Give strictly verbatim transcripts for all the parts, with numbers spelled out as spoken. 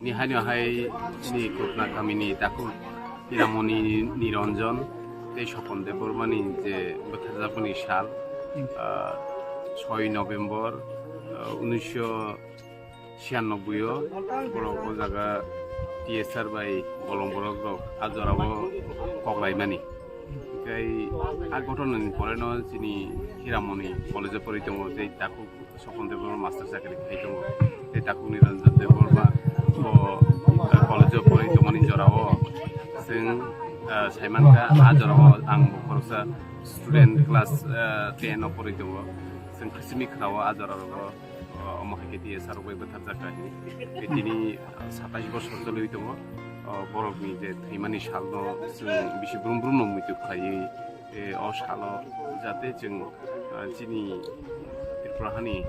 Ni haino hai chini Krupna kamini takhuk Hiramoni Niranjan tei Sopon Debbarmani je bwtharjakmani sal, ah, soi November, ah, unisho chiyanobboio borok o jaga T S R bai bolong borok rok a jorao kok laimani. Tei a ghotona ni pore no chini Hiramoni college o pori tongo, tei takhuk Sopon Debbarma master chakri khai tongo. Tei takhuk Niranjan Debbarma bo, eh, college o pori tongmani jorao chwng, eh, saimankha a jorao ang bo khoroksa student class, eh, ten o pori tongo. Chwng khasimi khwnao a jorao, eh, omo hai khe T S R rok bai bwtharjak kha hinwi. Tei tini, eh, satais bosor choliwi tongo. Oh, borokni je thwimani salno chwng bisi brum brumno muitu khlaiwi, eh, o salo jate chwng, ah, chini Tripura hani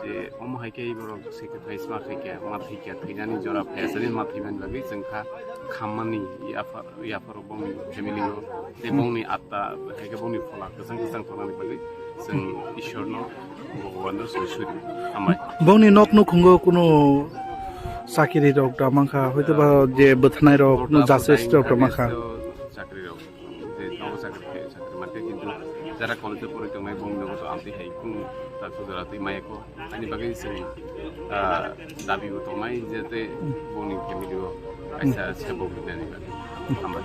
je omo hai khe borok sacrifice ma khai kha, ma thwi kha, thwinani jora phaiya sani ma thwimani bagwi chwng kha khammani yapha, yapharok bongni family o tei bongni atta hai khe bongni phola kwchang kwchang tongnani bagwi chwng Ishorno, Bhagwanno chwng suri. Hambai. Bongni nok nukhungo kunu chakiri rok da mankha, hoito ba je bwthanai rok, no justice rok da mankha. Chakri rok, je nogo chakri khe, chakri mankhe, kintu jara college o pori tongnai bongni nogo to amtwi hai kunu ta sujara twi maya kho. Ani bagwi chwng, ah, dabi bo tongnai je tei bongni family o kaisa sebo rinani bagwi. Hambai.